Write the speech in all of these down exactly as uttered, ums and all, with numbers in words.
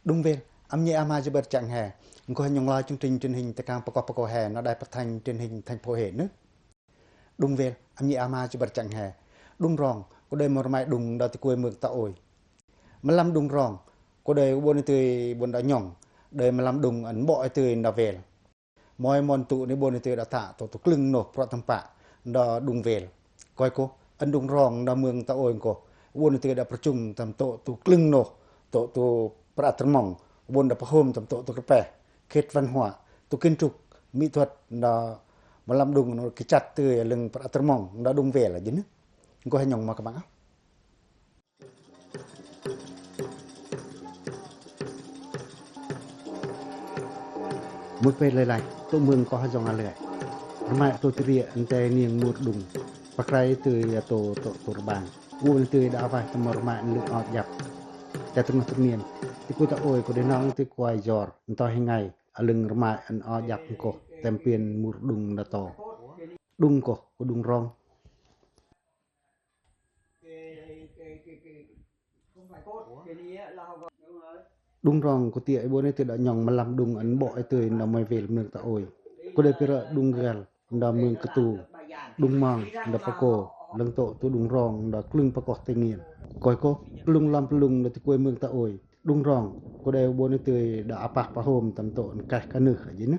Đung Vel, a mnje a ma ji bơr chăng he. Ngkoh he nhŏng loi chương trình truyền hình ta kang pakoh pakoh he, na đài phát thanh truyền hình thành phố Huế nư. Đung Vel, a mnje a ma ji bơr chăng he. Đung Rong, ko đei mor mai đung đa ti kuê mương ta ôi. Mlam Đung Rong, ko đei ƀon i tưi ƀon đa nhŏng, đei mlam đung ăn ƀok i tưi đa Vel. Moi mon tŭ ni ƀon i tưi đa tă tŏ tŭ klâng noh prăk tơmpă đa Đung Vel. Koi koh, ăn Đung Rong đa mương ta ôi koh, ƀon i tưi đa prăchŭng tăm tŏ tŭ klâng noh, tŏ tŭ prăk tơrmong, ƀon đa pơhôm tăm tŏ tŭ kơpeh, khet văn hóa, tŭ kiến trúc, mỹ thuật đa mlam đung noh kĭ chăt tưi lưng prăk tơrmong đa Đung Vel a ji nư. Ngkoh he nhŏng ma kmang a. Mut pe lơi lai, tŏ mương koh jong a lơi. Rmai tŏ tria ntê niêng mur đung. Pakrai tưi a tŏ tŏ tŭ rbang. Ƀon tưi đa a vaih tăm rmai lư o jăp. Te tơngoh tơniên, ti kuê ta ôi ko đei nong tưi kuai jor. Ntoi hi ngai, a lưng rmai ăn o jăp koh, tem pin mur đung đa tŏ. Đung koh, ko Đung Rong. Đung Rong ko tia i ƀon i tưi đa nhŏng mlam đung ăn ƀok i tưi đa moi Vel mương ta ôi. Ko đei pira đung gal đa mương Ktu, Đung Mong đa Pako, lăng tŏ tŭ Đung Rong đa klâng pakoh Tây Nguyên. Koi koh, klâng lăm plung đa ti kuê mương ta ôi. Đung Rong ko đei ƀon i tưi đa apah pahôm tăm tŏ nkaih kanưh a ji nư.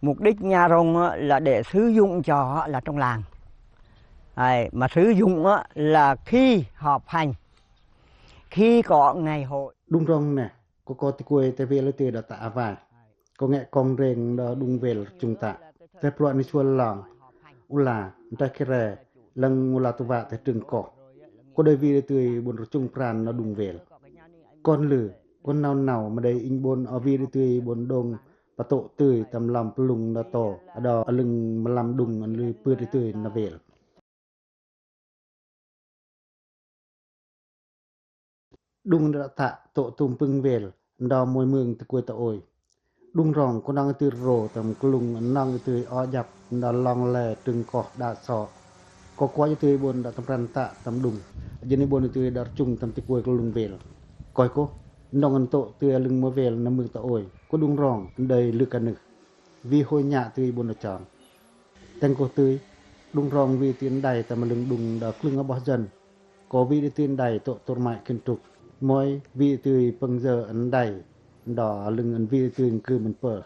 Mục đích nhà rông á, là để sử dụng cho á, là trong làng. Đấy, mà sử dụng á, là khi họp hành, khi có ngày hội. Đung Rong nè, ko ko ti kuê ta Vel tưi đa tă a vaih. Ko ngeh kong reng đa Đung Vel rchŭng tă. Te pruă ni sual long, ula, ntai khere, lăng ula tu va te trưng koh. Ko đei wi tưi ƀon rchŭng pran đa Đung Vel. Kon lư, kon nau nau ma đei inh ƀon o wi tưi ƀon đong patŏ tưi tăm lăm plung đa tŏ, a đa a lưng mlam đung ăn lư pưt tưi đa Vel. Đung đa tă tŏ tŭm pưng Vel đa moi mương ti kuê ta ôi. Đung Rong ko nong tưi ro tăm klung nong tưi o jăp đa long le trưng koh đa so. Ko kuai tưi ƀon đa tăm pran tă tăm đung. Jên i ƀon tưi đa rchŭng tăm ti kuê klung Vel. Koi koh, nong ăn tŏ tưi a lưng moi Vel na mương ta ôi. Ko Đung Rong đei lư kanưh. Wi hôi nhă tưi ƀon đa chon. Teng koh tưi, Đung Rong wi tưi ăn đai tăm a lưng đung đa klưng a boh dân. Ko wi tưi ăn đai tŏ tŭ rmai kiến trúc. Moi wi tưi păng jơ ăn đai đa a lưng ăn wi tưi ăn kưm ăn pơ.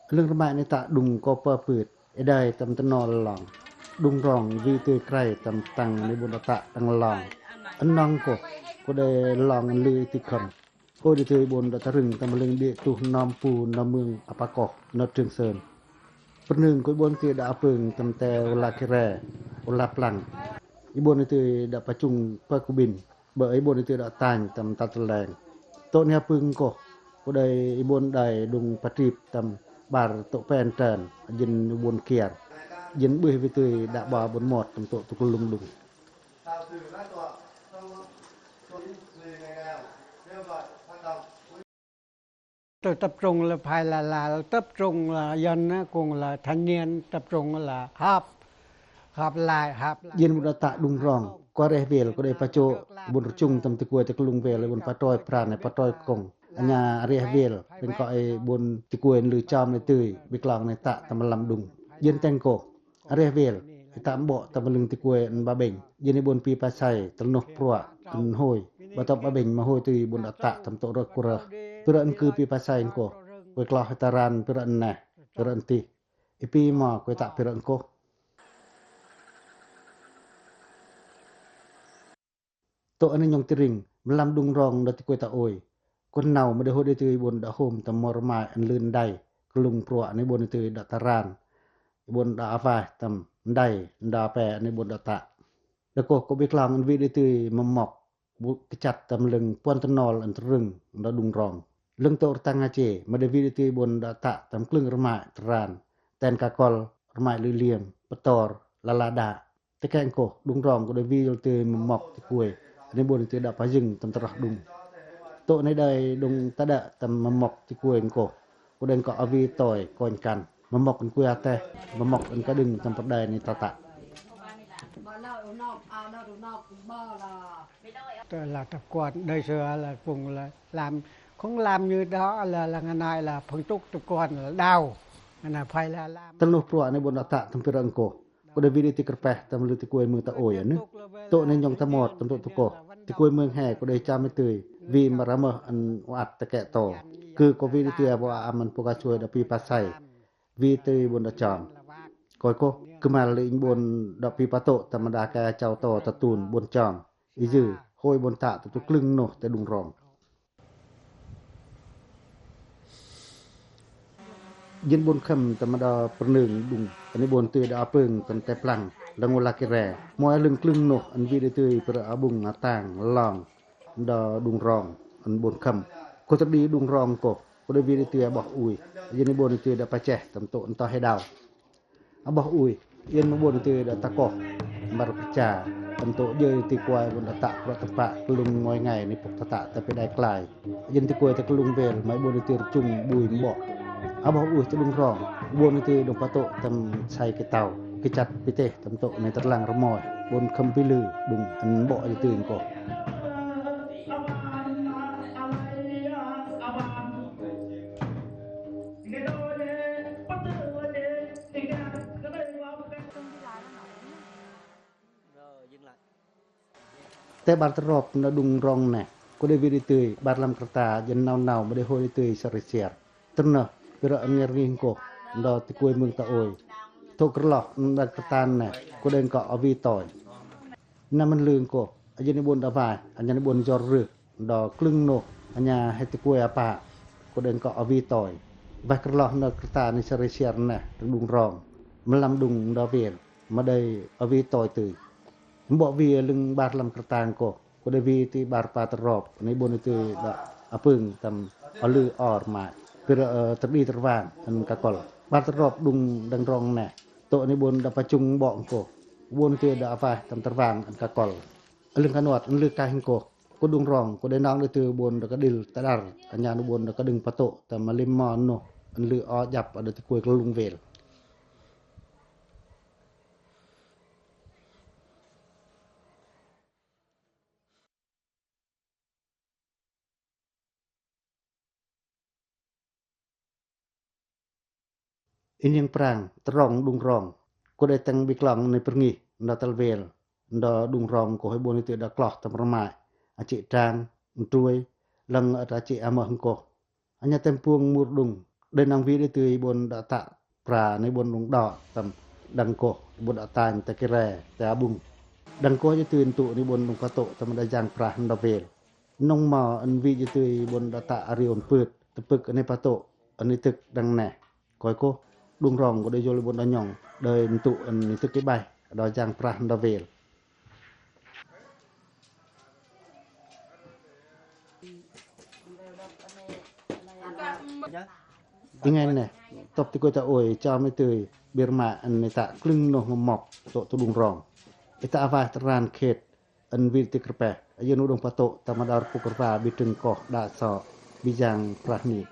Lưng rmai ni tă đung ko pơ pưt, i đai tăm tơnol long. Đung Rong wi tưi krai tăm tăng ni ƀon đa tă tăng long. Ăn nong koh, ko đei long ăn lư i tưi khâm. Ôi đei tưi ƀon đa ta rưng tăm lưng đê tuh nom pu na mương a Pako, na Trường Sơn. Pơnưng ko i ƀon tưi đa a pưng tăm te ula khere, ula plang. I ƀon tưi đa pachung pơ Kubin. Bơ i ƀon tưi đa tanh tăm ta tơleng. Tŏ ni a pưng koh, ko đei i ƀon đai đung patrip tăm ƀar tŏ pen tren, jên i ƀon kiar. Jên ƀuih wi tưi đa ba ƀon mot tăm tŏ tŭ klung đung. Tôi tập trung là phải là, là tập trung là dân á, cũng là thanh niên, tập trung là họp, họp lại, họp lại. Jên ƀon đa tă Đung Rong, ko a reh Vel, ko đei pacho, ƀon rchŭng tăm ti kuê ti klung Vel, ƀon patroi pran, patroi kông. Anya a reh Vel, pên ko i ƀon ti kuê lư chom ni tưi, bi klong ni tă tăm lăm đung. Jên teng koh, a reh Vel, i tă ƀok tăm lưng ti kuê ăn ba bênh. Jên i ƀon pi pa sai, tơl noh pruă, ăn hôi. Ba tŏ ba bênh ma hôi tưi ƀon đa tă tăm tŏ rơh ku rơh. Pira ăn kư pi pa sai koh. Kuê kloh i ta ran pira ăn neh, pira ăn tih. I pi ma kuê tă pira ăn koh. Tŏ ani nhong ti ring, mlam Đung Rong đa ti kuê ta ôi. Kon nau ma đei hôi đei tưi ƀon đa hôm tăm mor mai ăn lư ăn đai, klung pruă ani ƀon tưi đa ta ran, ƀon đa a vaih tăm đai, đa pe ani ƀon đa tă. Đa koh ko bi klong ăn wi đei tưi mâm mok, bu kĭ chăt tăm lưng puăn tơnol ăn trưng đa Đung Rong. Lưng tŏ rtang a che, ma đei wi đei tưi ƀon đa tă tăm klưng rmai ta ran, ten kakol, rmai lưi liêm, pơtor, lala đa. Tơkeng koh, Đung Rong ko đei wi tưi mâm mok ti kuê, ani ƀon tưi đa pajưng tăm tơroh đung. Tŏ ni đei đung ta đa tăm mâm mok ti kuê koh. Cô đeng có a vi tôi, kônh kăn. Mâ mŏk ăn kui a teh, mâ mŏk ăn ka đưng tâm pơđai ni tata. Tôi là tập quán, đời xưa là cũng là làm, không làm như đó là, là ngày nay là phong tục tập quán là đau. Ngày nay phải là làm. Tơl noh pruă ni ƀôn đa tă tâm pira ngko. Cô đei wi đei tui kơrpeh tâm lư tikuai mơng ta ôi a nư. Tŏ ni nhŏng ta mot tâm tŏ tŭ koh. Tikuai mơng he cô đei cham i tui. Wi mă ra mơh ăn u ăt ta kĕ to. Kư cô wi đei tui a ƀô a amăn pô ka sui đa pi pa sai. Wi tui ƀôn đa chong. Koi koh, kơmal lĕ inh ƀôn đa pi pa tŏ tâm đa ka chao to ta tun ƀôn chong. I dư, hôi ƀôn tă tâm tŭ klưng noh ta đung rong. Jên ƀôn khâm tâm đa pơnưng đung, ani ƀôn tui đa a pưng tâm te plang, đa ngô la kere. Môi a lưng klưng noh, ăn wi đei tui pơrơ a bung a tang, long, đa đung rong, ăn ƀôn khâm. Koh tơdi đung rong koh, koh đei wi đei tui a ƀoh ui, jên i ƀôn đei tui đa pacheh, tâm tŏ ăn to he đao. A ƀoh ui, yên mă ƀôn tui đa ta koh, măr pơcha, tâm tŏ jơi tikuai ƀôn đa tă prăk tơpă, klŭng ngoi ngai ni pŭk ta tă ta pơđai klai. Jên tikuai ta klŭng vel, mă ƀôn tui rơchŭng ƀui mƀok. A ƀoh ui ta đung rong, ƀôn tui đung pa tŏ tâm sai kê tau, kê chăt pite, tâm tŏ ni tơrlang rơmoi, ƀôn khâm pi lư, đung ăn mƀok jên tui ngko. Te ƀar tơrop na đung rong neh, koh đei wi đei tui, ƀar lăm kơrta, jên nau nau, mă đei hôi đei tui, săr i siăr. Tơnơh, pira ăn ngiăr ngih ngkoh, đa tikuai mơng ta ôi. Tŏ kơrloh, ăn ƀar kơrta neh, koh đei ngkoh a wi toi. Năm ăn lư ngkoh, a jên i ƀôn đa vai, a jên i ƀôn jor rưh, đa klưng noh, a nha he tikuai a pă, koh đei ngkoh a wi toi. Vai kơrloh na kơrta ni săr i siăr neh, đung rong, mlam đung đa vel, mă đei a wi toi tui. Mƀok wi a lưng ƀar lăm kơrta ngkoh, koh đei wi tui ƀar pa tơrop, ni ƀôn tui đa a pưng tâm a lư or mai. Pira, ơ, tơdi tơrvang, ăn ka kol. Ƀar tơrop đung đăng rong neh, tŏ ni ƀôn đa pachŭng mƀok ngkoh. Ƀôn tui đa a vai tâm tơrvang ăn ka kol. A lưng ka nuăt, ăn lư kaih ngkoh. Koh đung rong, koh đei nong đei tui ƀôn đa ka đil ta đar, a nha ni ƀôn đa ka đưng pa tŏ, tâm a lim mo noh, ăn lư o jăp, a đa tikuai klŭng vel. Inh yang prang, tơrong đung rong. Koh đei teng ƀik long ni pơrngih, nda tăl vel, nda đung rong koh hoi ƀôn i tui đa kloh tâm rơmai, a chih trang, ntruai, lăng a ta chih a mơh ngkoh. A nha tem puông mur đung, đei nong wi đei tui ƀôn đa tă pra ni ƀôn đung đo tâm đăng koh, ƀôn đa tanh ta kere, ta bung. Đăng koh jei tui ntŭk ni ƀôn đung pa tŏ tâm đa jang prah nda vel. Nong mo ăn wi jei tui ƀôn đa tă ariu ăn pưt, tơpưk ani pa tŏ, ani tưk đăng neh. Koi koh, đung rong koh đei jol ƀôn đa nhong, đei ntŭk ani tưk i bai, đa jang prah nda vel. I ngai neh, tŏp tikuai ta ôi, chom i tui, bir ma ani ta klưng noh mok, tŏ tu đung rong. I ta a vai tơran khet, an wir ti kơrpeh, a jên u đong pa tŏ, ta ma đor pu kơrva, bi trưng koh, đa so, bi jang prah ni.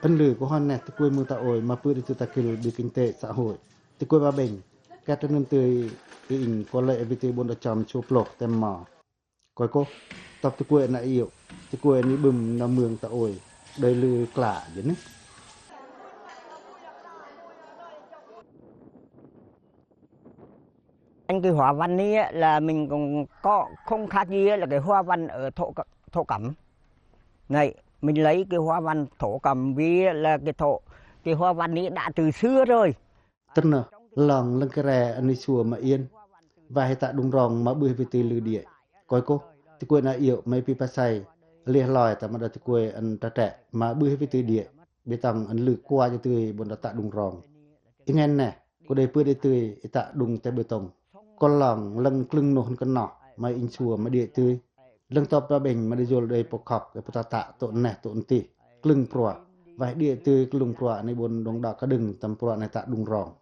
An lư, koh hon neh, tikuai mưng ta ôi, ma pưt i tui ta kil, bi kinh tế xã hội. Tikuai ba bêng, kat nưm tui, i ing, koh lĕ, bi tui ƀôn đa chom, chu ploh, tem mo. Koi koh, tŏp tikuai na iu, tikuai ni bum na mương ta ôi, đei lư kla, jên ni. Anh, cái hoa văn ấy là mình cũng có không khác gì là cái hoa văn ở thổ, thổ cẩm. Này, mình lấy cái hoa văn thổ cẩm vì là cái thổ, cái hoa văn ấy đã từ xưa rồi. Tơnơh, long lăng kere ani sua ma iên. Wah i ta đung rong ma bưh wi tui lư đie. Koi koh, tikuai na iu, ma i pi pasai, lieh loi ta ma đa tikuai an ta tre, ma bưh wi tui đie. Bi tong an lư kua jei tui ƀôn đa ta đung rong. I ngen neh, koh đei pưt i tui i ta đung te bê tông. Koh long lăng klưng noh kơnoh, ma ing sua ma đie tui. Lăng tŏp ba bêng ma đei jol đei pô khok, i pô ta ta, tŏ neh, tŏ nti. Klưng prua. Wah đie tui klưng prua ni ƀôn đong đa ka đưng tâm prua ni ta đung rong.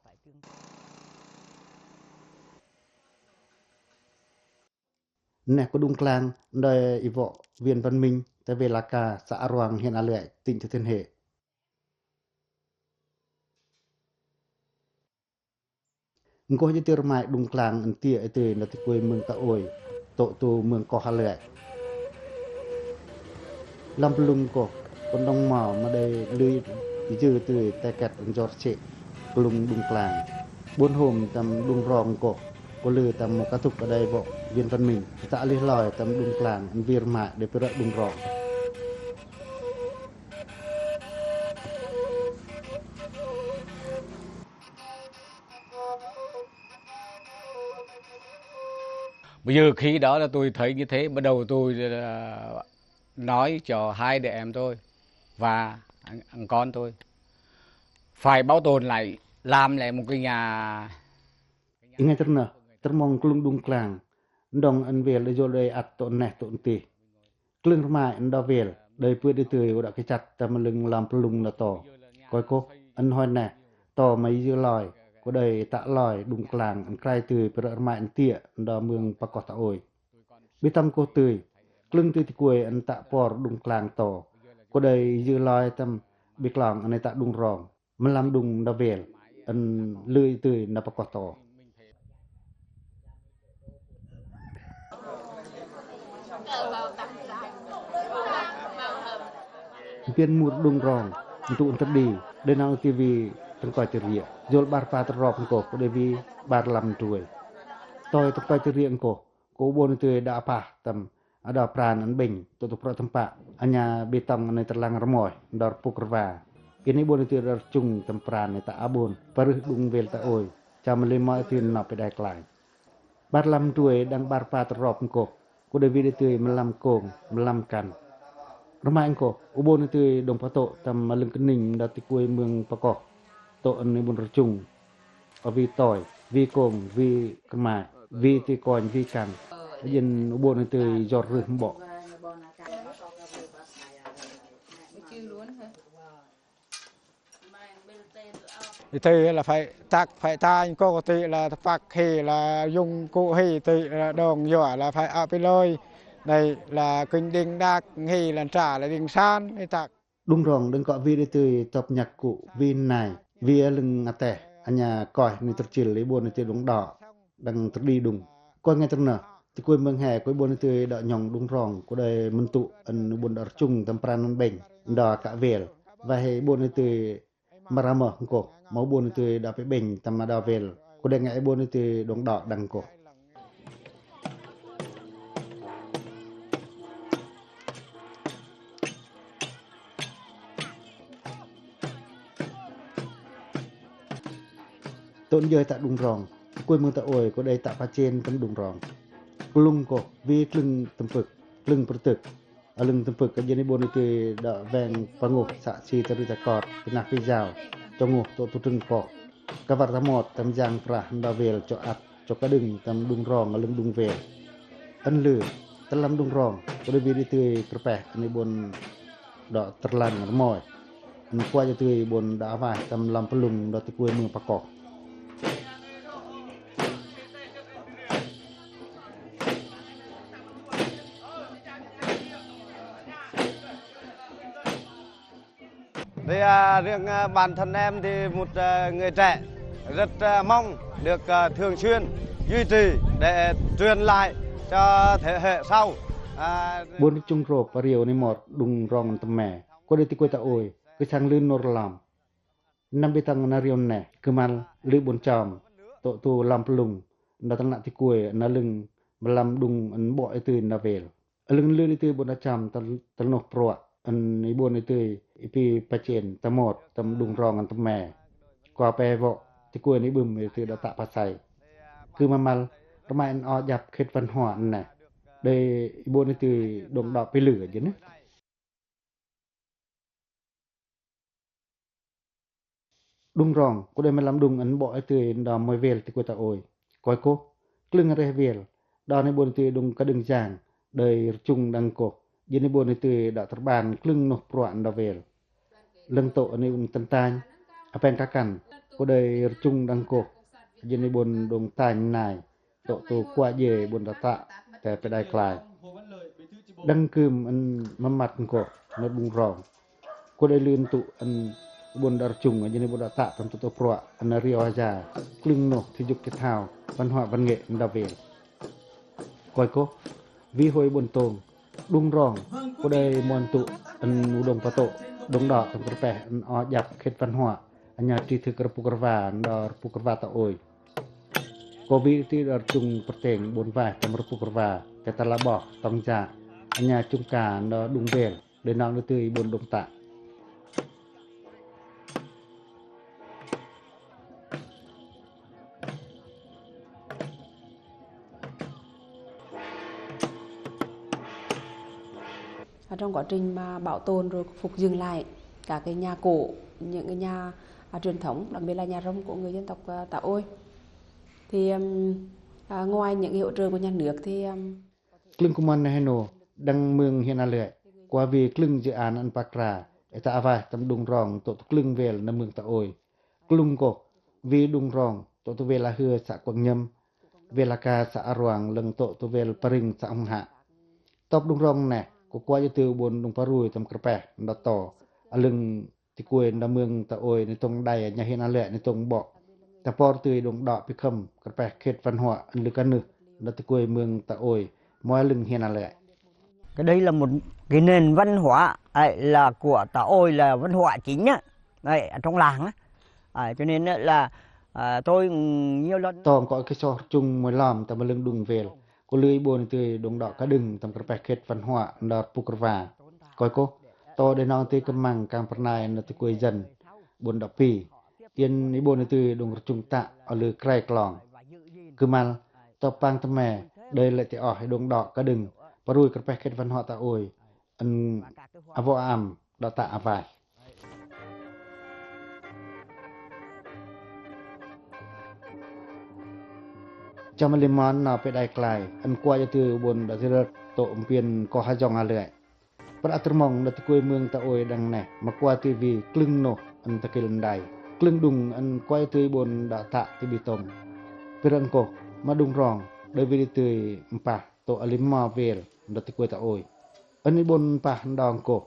Neh koh đung klang, đei i vŏ Viên Văn Minh, ta Vê La Ka, xã A Roang, huyện A Lưới, tỉnh Thừa Thiên Huế. Ngkoh ji tui rmai đung klang ân tiă tui na tikuai mương Taôi, tŏ tu mương koh alek. Lam Plung ngkoh, kon đong mo ma đei lư i jư tui teket ân jor sĭ klung đung klang. Buôn hôm tâm đung rong ngkoh, ko lư tâm mo katŭk a đei bok Viên Văn Minh, ta lih loi tâm đung klang ân wir rmai đei pơrơ̆k đung rong. Bây giờ khi đó là tôi thấy như thế, bắt đầu tôi, ờ, nói cho hai đứa em tôi và thằng, thằng con tôi phải bảo tồn lại, làm lại một cái nhà. Ê ngai tât nơh, tât mong klung đung klang, ndong ân wel đei jol đei ăt tŏ neh tŏ nti. Klâng rmai ân đa wel, đei pui đei tui u đa kechăt tâm lưng Lam Plung na to. Koi koh, ân hoi neh, to ma i jư loi, ko đei tă loi đung klang ân krai tui pơrơ̆k rmai ân tiă ân đa mương Pakoh Taôi. Bi tâm koh tui, klâng tui tikuai ân tă por đung klang to, ko đei i jư loi tâm bi klong ân tă đung rong. Mlam đung đa wel, ân lư i tui na Pakoh to. Ân pian mur đung rong, ân tŭ ân tât đi, đei nau tivi tâng koi tơ riê. Jol ƀar pa tơ rop ngkoh, ko đei vi ƀar lam druai. Toi tâng koi tơ riê ngkoh, ko u bôn i tui đa apah tâm a đa pran ân bêng, tŏ tu prăk tơmpă, ân ña bi tŏng ân tât lăng rmoi, ân đa rpŭk rva. Ân i bôn i tui đa rchŭng tâm pran ân tă a bôn, parưh đung wel Taôi, chăm lei mo i tui nop pe đai klai. Ƀar lam druai đăng ƀar pa tơ rop ngkoh, ko đei vi đei tui mlam kông, mlam kăn. Rmai ngkoh, u bôn i tui đong patŏ tâm lưng kơning đa tikuai mương Pakoh. Tŏ ân i bôn rchŭng, a vi toi, vi kông, vi kơmai, vi tui konh, vi kăn. Jên u bôn i tui jor rưh mbŏ. I tui là phải tăk, phải tanh, có tui là tăk hi là dùng cụ hi, tui là đòn dọa là phải ở bên lối. Đây là kinh đinh đạc, hi là trả là đinh san, i tăk. Đung rong đăng kŏ vi đei tui tŏp nhăk kŭ, vi nai, vi a lưng a teh, ân ña koih ni tơrchil i bôn i tui đong đŏ, đăng tơdi đung. Koih ngai tơnơh, tikuai mơng he, koih bôn i tui đŏ nhŏng đung rong, koih đei mơntŭ, ân bôn đŏ rchŭng tâm pran ân bêng, đŏ kă wel. Wa he bôn i tui mara mơh ngkoh, ma bôn i tui đŏ pe bêng tâm đŏ wel. Koih đei ngai bôn i tui đong đŏ đăng ngkoh. Tŏ ân jơi tă đung rong, tikuai mơng Taôi, koih đei tă pa chên tâm đung rong. Klŭng ngkoh, vi klŭng tơmpơk, klŭng pơtơk. A lưng tơmpơk, a jên i bôn i tui đŏ weng panguh sa si tơ ri tơ kot, pi nah pi jao, cho nguh tŏ tu trưng poh. Kawar ta mot, tâm jang prah, đa wel, cho ăt, cho ka đưng, tâm đung rong, a lưng đung wel. Ân lư, tơlăm đung rong, koih đei vi đei tui kơrpeh, ân i bôn đŏ tơrlăn rmoi. Ân kuă jê tui bôn đa awaih tâm lam pơlŭng đa tikuai mơng Pakoh. Thì, à, riêng, à, bản thân em thì một, à, người trẻ rất, à, mong được, à, thường xuyên duy trì để truyền lại cho thế hệ sau. À, bôn rchŭng rop a riu ni mot đung rong tơme. Koih đei tikuai Taôi, kơ sang lư nor lam. Năm bi tâng na riu neh, kơmal lư bôn chom, tŏ tu lam pơlŭng, đa tâng nă tikuai, na lưng, mlam đung ân bok i tui na wel. A lưng lư i tui bôn đa chom, tơ, tơ noh prua, ân i bôn i tui, i pi pa chên, ta mot, tâm đung rong ân tơme. Kua pe wok, tikuai ni bưm i tui đa tă pa sai. Kơmamal, rmai ân o djăp khit văn hóa ân neh. Đei i bôn i tui đong đŏ pi lư jên neh. Đung rong, koih đei mlam đung ân bok i tui đa moi wel tikuai Taôi. Koi koh, klưng reh wel, đa ni bôn i tui đung ka đưng jang, đei rchŭng đăng koh, jên i bôn i tui đa tơrban klưng noh prua đa wel. Lưng tŏ ni bôn tăn tanh, a peng ka kăn, koih đei rchŭng đăng koh, jên i bôn đung tanh nai. Tŏ tu kuă jê bôn đa tă, te pe đai klai. Đăng kưm ân mât mât ngkoh, na đung rong. Koih đei lư ân tŭ ân Bun đa rchung, jêng ni bun đa tă tâm tu tu prua, ăn riau aja, klâng noh, ti juk ti thao, văn hoă văn nghệ, đa vêl. Koi koh, vì hồi bun tông, đung rong, cô đây mon tu, ăn u đung patu, đung đo tâm kơrpeh, ăn o jăp khêt văn hoă, ăn nhà tri thức rpu kơrva, ăn đo rpu kơrva ta ôi. Cô vì ti đa rchung pơteng bun vai tâm rpu kơrva, kê ta la boh, tông ja, ăn nhà chung ca, ăn đo đung vêl. Đei nong nư tưi bun đung tă. À, trong quá trình mà bảo tồn rồi phục dựng lại các cái nhà cổ, những cái nhà, à, truyền thống, đặc biệt là nhà rông của người dân tộc, à, Tà Ôi. Thì, ừm, à, ngoài những cái hỗ trợ của nhà nước thì, ừm, Klâng kuman neh no, đăng mưng hiên a lưi, kua vì klâng dự án ăn pakra, ê ta a vai tâm đung rong tŏ tu klâng vêl na mưng ta ôi. Klâng koh, vì đung rong tŏ tu vêl a hưa să Kuăng Nhâm, vêl a ka să Aruang lăng tŏ tu vêl Paring să Hưng Hạ. Tŏp đung rong neh, kua kua yơ tưi bun đung parui tâm kơrpeh, đa to, a lưng Ti kuê nda mương ta ôi ni tông đai a nhà hiên a lĕ ni tông bŏ. Ta por tui đung đŏ pi khâm kơpeh khêt văn hoă ăn lư ka nư nda ti kuê mương ta ôi moi lưng hiên a lĕ. Cái đấy là một cái nền văn hóa, ấy, là của Tà Ôi là văn hóa chính á. Ấy, ở trong làng á. Ấy, cho nên á là, à, tôi nhiều lần. Tong ko ki soh chung moi lom ta ma lưng đung vêl. Ko lư i bôn i tưi đung đŏ ka đưng tâm kơpeh khêt văn hoă nda rpu kơrva. Koi koh, to đe nong tưi kơmang kang pernai nda ti kuê dân bôn đŏ pi. Tien i bôn i tưi đung rchung tă a lư krai klong. Kơmal, to pang tơme, đei lĕ ti oh i đung đŏ ka đưng, parui kơpeh khêt văn hoă ta ôi. Ăn a vŏ a ăm đŏ tă a vai. Chăm a lim mon no pe đai klai, ăn kua yơ tưi bôn đŏ ti rơt tŏ mpien ko ha jong a lưi. Pră a tơrmong đŏ ti kuê mương ta ôi đăng neh, ma kua tưi vi klâng noh ăn ta kil ndai. Klâng đung ăn kua yơ tưi bôn đŏ tă ti bi tông. Pi răng koh, ma đung rong, đei vi tưi mpah tŏ a lim mo vêl đŏ ti kuê ta ôi. Ăn i bôn mpah ndong koh.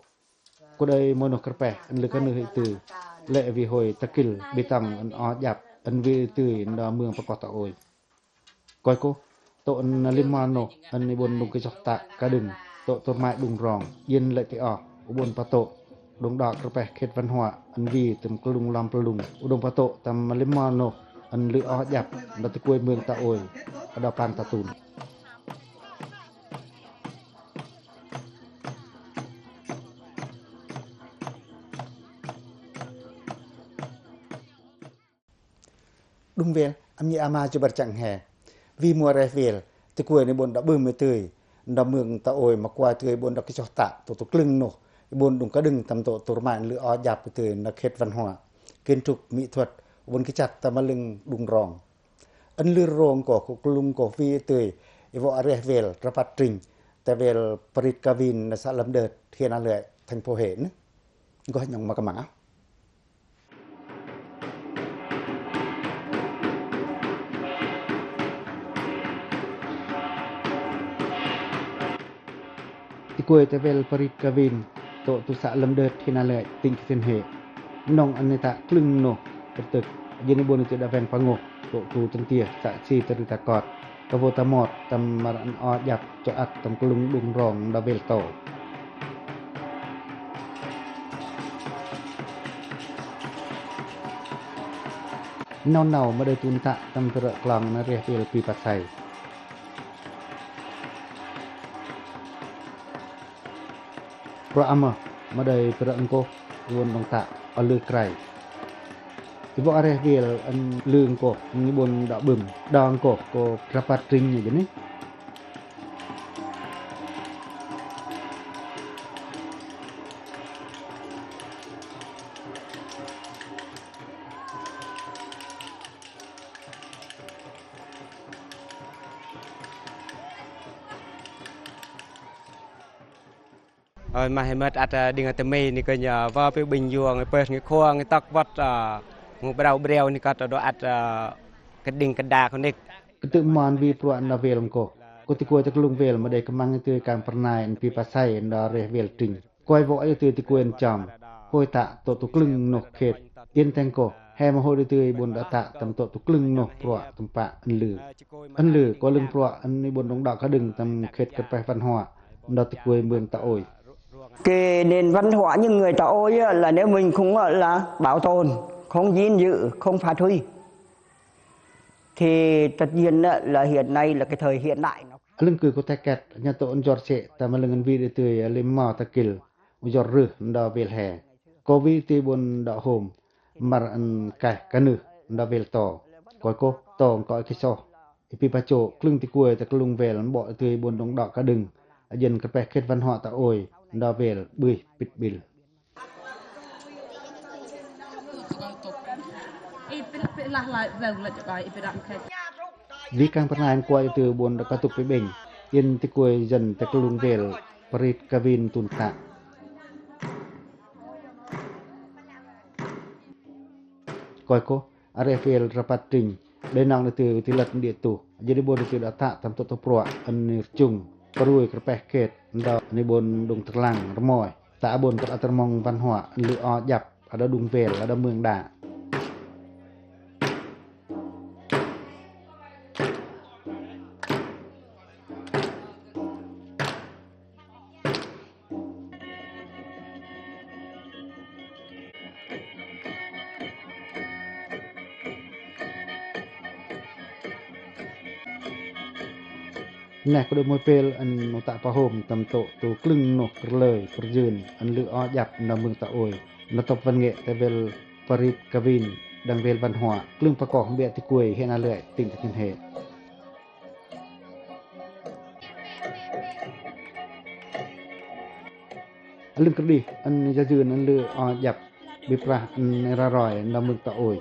Ko đei moi noh kơpeh ăn lư ka nư hĭ tưi. Lĕ vi hôi ta kil bi tông ăn o jăp ăn vi tưi nda mương pa koh ta ôi. Koi koh, tŏ ăn lim mo noh ăn i bôn đung ki soh tă ka đưng tŏ tơr mai đung rong, yên lĕ ti oh, u bôn pa tŏ đung đŏ kơpeh khêt văn hoă ăn vi tâm klung lom plung, u đung pa tŏ tâm lim mo noh ăn lư o jăp nda ti kuê mương ta ôi, a đŏ pang ta tun. Đung vêl, a mi a ma chu bar chăng he. Vi mua reh vêl, ti kuê ni bôn đŏ bưm i tưi, nda mương ta ôi ma kua tưi bôn đŏ ki soh tă, tŏ tŏ klâng noh, i bôn đung ka đưng tâm tŏ tơr mai lư o jăp i tưi nda khêt văn hoă, kiến trúc mỹ thuật, bôn ki chăt tâm a lưng đung rong. Ăn lư rong koh, ko klung koh vi tưi, i vŏ a reh vêl, Rapat Trinh, ta vêl Parit Kavin, na xã Lâm Đớt, hiên a lưi, thành phố Huế, nê. Ngoh nhŏng ma kơmang a. Ti kuê ta vêl Parit Kavin, tŏ tu xã Lâm Đớt hiên a lưi, tỉnh Thừa Thiên Huế. Nong ăn ni tă klâng noh, pơtơk, jêng ni bôn i tưi đa veng pangoh, tŏ tu tâng tia, să si ta ri ta kot. Ka vô ta mot, tâm ma răn o jăp, cho ăt tâm klung đung rong đa vêl to. Nau nau ma đei tun tă tâm pơrơ̆ klong na reh vêl Pi Pa Sai. Pră a mơ, ma đei pơrơ̆ ngkoh, i bôn đung tă, a lư krai. I vŏ a reh vêl ăn lư ngkoh, i bôn đŏ bưm, đŏ ngkoh, ko Rapat Trinh nê jêng nê. Ơ, ma he mơt ăt, ơ, đing ăt tơmê ni kơ nhơ, vơ pê ƀing yuang, pơh ngi khua, ngi tŏk văt, ơ, ngu brao brao ni kơ tơ đô ăt, ơ, kơ đing kơ đa kơ nik. Kơ tơ̆ mon vi pruă nda vêl ngkoh. Kơ ti kuê ta klung vêl ma đei kơmang i tưi kang pernai ăn Pi Pa Sai nda reh vêl Trinh. Koi vŏ i tưi ti kuê ăn chom. Hôi tă tŏ tu klâng noh khet. Yên teng koh, he ma hôi đi tui ƀon đa tă tâm tŏ tu klâng noh pruă tơmpă ân lư. Ân lư, koi lưng pruă ân i ƀon đŏng đă ka đưng tâm khet kơt peh văn hóa, đa tui kuê mưng ta ôi. Cái nền văn hóa những người ta ôi á, là nếu mình không, á, là bảo tồn, không gìn giữ, không phát huy, thì tất nhiên á, là hiện nay là cái thời hiện đại nó. Ân lưng kư kô te khet, nhă tŏ ân jor sĕ, ta ma lưng ân wi đi tui, lim mo ta kil, u jor rưh, đa vel he. Kô wi tui ƀon đa hôm, mar ân kaih kanưh, đa vel to. Koi koh, to ân koi khe soh. I pi pa chô, klâng tui kuê ta klung vel, ƀô̆ tui ƀon đŏng đă ka đưng. Ajên kơt peh khet văn hóa ta ôi, đa vel, ƀưh, pit ƀil. Wi kang pernah en kuai tui ƀon đa ka tŭk pi ƀeng. Yên tui kuê jăn ta klung vel, parit kawin tun tă. Koi koh, areh vel rapat tring, đei nong ni tui ti lăt đia tuh, jêh ri ƀon ni tui đa tă tâm tŏ tu pruă, ân ni rchung, parui kơt peh khet, đa ni ƀon đŭng tơlang, rmoi, tă ƀon păt atơr mong văn hóa, ân lư o djăp, a đa đŭng vel, a đa mưng đa. Neh, kơ đôi môi pel, ân mô tả pa hôm, tâm tŏ, tu klưng noh, kơ rlơi, pơrjưn, ân lư o djăp, nau mưng ta ôi, nau tŏp văn nghệ, ta vel, parit, kawin, đăng vel văn hóa, klưng pa koh, ƀiă ti kuê, hê na lưai, tĭng ta khin hê. Ân lưng kơdih, ân ya jưn, ân lư o djăp, ƀiă prah, ân ra roi, nau mưng ta ôi.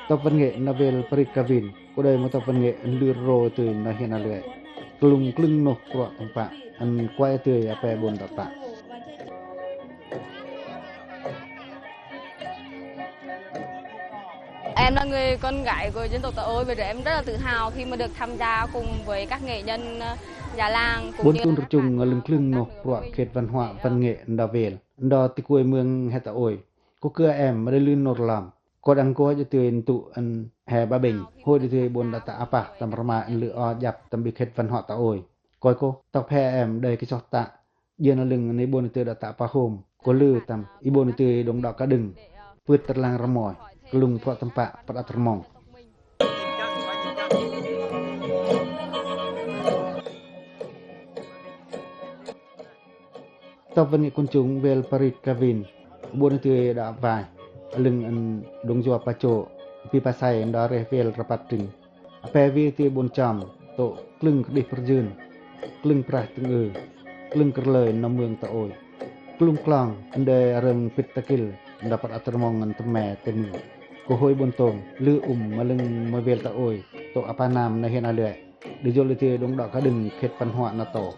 Tŏp văn nghệ, nau vel parit kawin, kơ đôi mô tŏp văn nghệ, ân lư rô tui, nau hê na lưai. Klung klưng noh, pruă tơmpă, ân kuai tui, ape ƀon đa tă. Em là người con gái của dân tộc Tà Ôi, và em rất là tự hào khi mà được tham gia cùng với các nghệ nhân, ờ, già làng cũng như là các bạn. Ƀon tŭn rchung, ân lưng klưng noh, pruă khet văn hóa, văn nghệ, nda vel, nda ti kuê mưng he ta ôi. Kơ kơ em, ma đei lưn nor lam. Kơ đăng kơ hôi tui ân tŭ ân he ba bêng, hôi tui ƀon đa tă apah, tâm rmai ân lư o djăp, tâm ƀư khet văn hóa ta ôi. Kơ kơ, tŏp he em, đei kơ soh tă, Jên a lưng ni ƀon tui đa tă pa hôm, kơ lư tâm, i ƀon tui đŏng đă ka đưng, pưt tơrlang rmoi, klung pruă tơmpă, păt atơr mong. Tŏp văn nghệ quần chúng vel parit kawin, ƀon tui đa vai, a lưng ân đŏng jua pa chô, pi pa sai, ân đa reh vel rapat tring. Ape wi tui ƀon chom, tŏ klưng kơdih pơrjưn, klưng prah tơng ư, klưng kơ rlơi nau mưng ta ôi. Klung klong, ân đei a rơng pit ta kil, ân đa păt atơr mong ân tơm me tơm mưng. Kơ hôi ƀon tôm, lư um, ma lưng môi vel ta ôi, tŏ apa nam na hên a lưai. Đei jol tui đŏng đă ka đưng khet văn hóa na tô.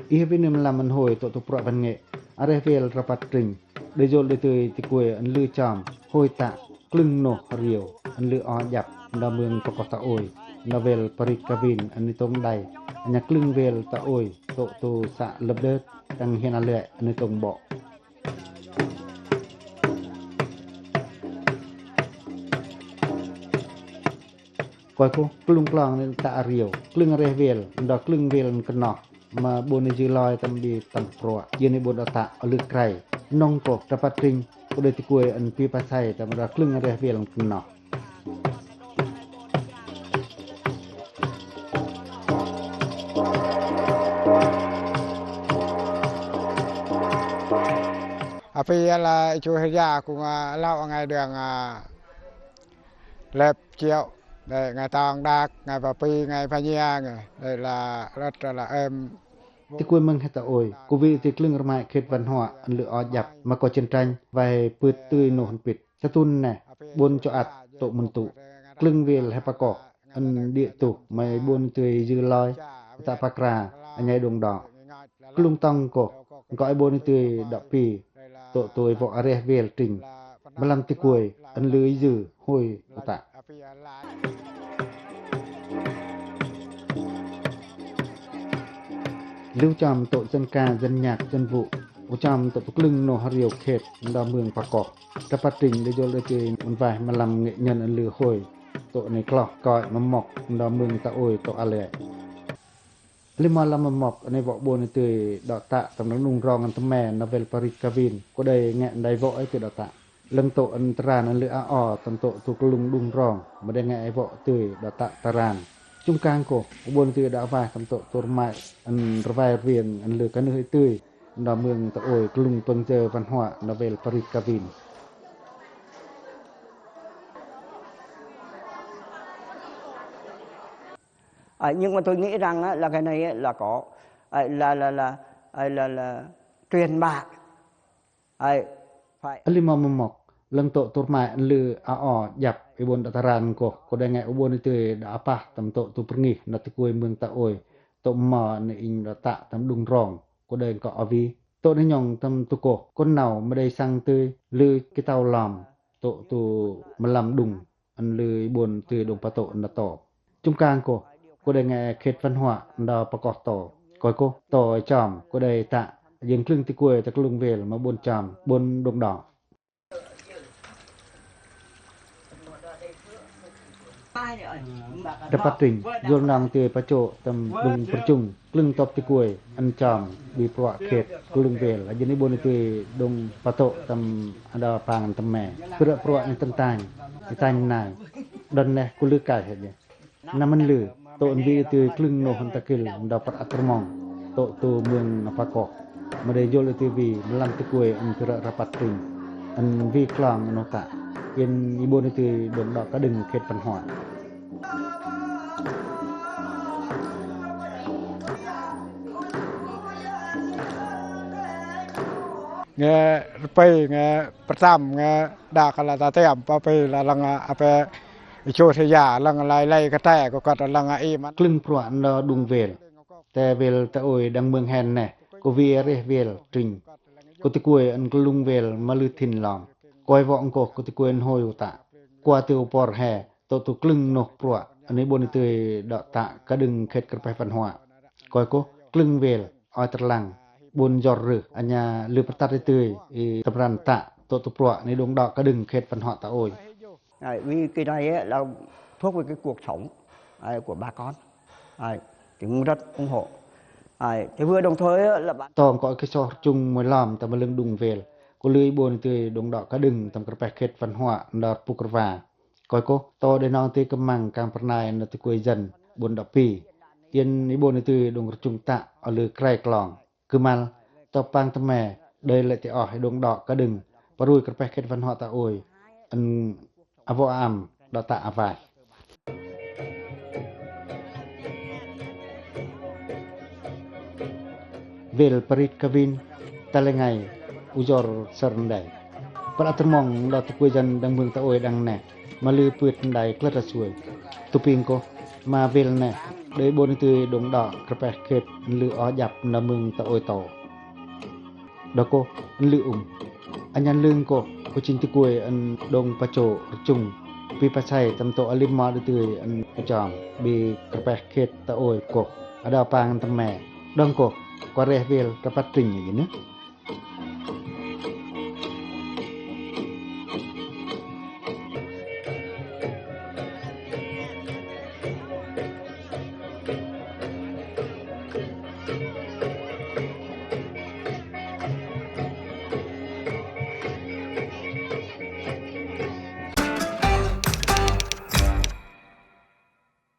Ih wi nim lam ân hôi tŏ tŭ pruă văn nghệ, a reh vel rapat tring, đei jol đei tui ti kuê ân lư chom, hôi tă, klưng noh riu, ân lư o djăp, nda mưng pơkoh ta ôi, nda vel parit kawin, ân ni tông đai, ân ña klưng vel ta ôi, tŏ tŭ să lăp đơt, tăng hên a lưai, ân ni tông ƀŏ. Kơ kơ, klung klong ni tă a riu, klưng a reh vel, ân đa klưng vel ân kơnoh, ma ƀon ni jư loi tâm ƀư tâm pruă, jên ni ƀon đa tă, a lư krai, nong kơ, rapat tring, kơ đei ti kuê ân pi pa sai tâm đa klưng a reh vel ân kơnoh. Api a la i chu hê ja kung a lau a ngai đơng a lep chiu, đe ngai tong đak, ngai pa pi, ngai pa nhia, ngai, đe la rơt la em. Ti kuê mưng he ta ôi, kơ wi ti klưng rmai khet văn hóa, ân lư o djăp, ma kơ chiến tranh, wai pưt tui noh hăn pit. Sa tun neh, ƀon chô ăt, tŏ mơn tŭ. Klưng vel he pa kơ, ân đia tuh, ma ƀon tui jư loi, tă pa kra, a nhai đŏng đă. Klung tong kơ, Ngkoi i bô ni tui đăp pi, tŏ tui vŏ areh wel tring, mlam tikuai, ân lư i dư, hôi, u ta. Lư u chom tŏ dân ca, dân nhạc, dân vụ, u chom tŏ tu klâng noh hriu khet, nda mương Pakoh. Rapat tring, đe jol đe tui, mân vaih mlam nghệ nhân ân lư hôi, tŏ ni kloh, koi, mâm mŏk, nda mương Taôi, tŏ ale. Lima lăm mâm mŏk, ân i vŏ bô ni tui đă tă tâm đung rong ân tơme, nda wel Parit Kavin, cô đei ngă đai vŏ i tui đă tă. Lăng tŏ ân tơran ân lư a o, tâm tŏ tu klung đung rong, ma đe ngă i vŏ tui đă tă tơran. Chung kang cô, bô ni tui đă vaih tâm tŏ tu rmai, ân rvai rvien, ân lư kanưh i tui, nda mương Taôi, klung pâng jơ văn hóa, nda wel Parit Kavin. À, nhưng mà tôi nghĩ rằng á, là cái này á, là có, à, là, là, là, à, là, là truyền bá. À, phải. Lima mâm mŏk, lăng tŏ tu rmai ân lư a o, djăp, i bôn đă tơran cô, cô đei ngă u bôn i tui đă apah, tâm tŏ tu pơrngih, nda tikuai mương Taôi, tŏ mơ ni inh đă tă, tâm đung rong, cô đei ngkă avi, tŏ ni nhŏng tâm tu cô, kon nau, ma đei sang tui, lư ki tau lom, tŏ tu mlam đung. Ân lư i bôn tui đung Patô nda tô. Chung kang cô, cô đei ngă khet văn hóa nda Pakoh tô. Koi cô, tô i chom, cô đei tă, jêng klâng tikuai ta klung wel ma bôn chom, bôn đung đo. Rapat tring, jol nong tui Patô tâm đung Pơrchung. Klâng tŏp tikuai, ân chom, bi pruă khet, klung wel, a jêng i bôn i tui đung Patô tâm a đa pang tơme. Pơră pruă ni tâng tang, i tang nai. Đon neh, ku lư kai hê jê. Năm ân lư, tŏ ân bi i tui klâng noh hân ta kil, nda păr a tơmong, tŏ tu mương Pakoh. Ma đei jol i tui bi, mlam tikuai ân pơră rapat tring. Ân bi klong noh tă. Yên i bôn i tui đung đo ka đưng khet văn hóa. Ngă rpei, ngă pơtam, ngă đak la ta tem, pa pei la lăng ape, i chu se ya, lăng lai lai kata, ko kat lăng i man. Klâng pruă nda đung wel. Te wel Taôi đang mương hen neh, ko wi areh wel tring. Ko tikuai ân klung wel ma lư thin lom. Koi vŏ ngkoh ko tikuai ân hôi u tă. Kua tui u por he, tŏ tu klâng noh pruă, ân i bôn i tui đă tă ka đưng khet kơrpeh văn hóa. Koi koh, klâng wel, oi tơrlang, bôn jor rưh, anya lư pơtăt i tui, i tơmrăn tă, tŏ tu pruă, ân i đung đo ka đưng khet văn hóa Taôi. Đấy, vì cái này ấy là thuộc về cái cuộc sống, đấy, của bà con. Đấy, thì cũng rất ủng hộ. Đấy, thì vừa đồng thời ấy là bạn. Tong koi khe soh rchung môi lom tâm lưng đung wel. Ko lư i bôn i tui đung đo ka đưng tâm kơrpeh khet văn hóa nda puk rva. Koi koh, to đe nong tui kơmang kang pernai nda tikuai dân, bôn đo pi. Yên i bôn i tui đung rchung tă, o lư krai klong. Kơmal, to pang tơme, đei lĕ ti oh i đung đo ka đưng, părui kơrpeh khet văn hóa Taôi, ân a vŏ a ăm, đo tă a vai. Wel Parit Kavin, ta lĕ ngai, u jor sơr ndai. Păr a tơmong đo tikuai dân đang mưng Taôi đang neh, ma lư pưt ndai klơt a suai. Tuping koh, ma wel neh, đei bôn i tui đung đo kơrpeh khet ân lư o djăp nda mưng Taôi to. Đo koh, ân lư um. Anya ân lưng koh, ko ching tikuai ân đung pacho rchung. Pi pasai tâm to a lim mo đu tui ân chom. Bi kơrpeh khet Taôi koh. A đo pang tơme. Đong koh, kua reh wel kơpăt tring i nê.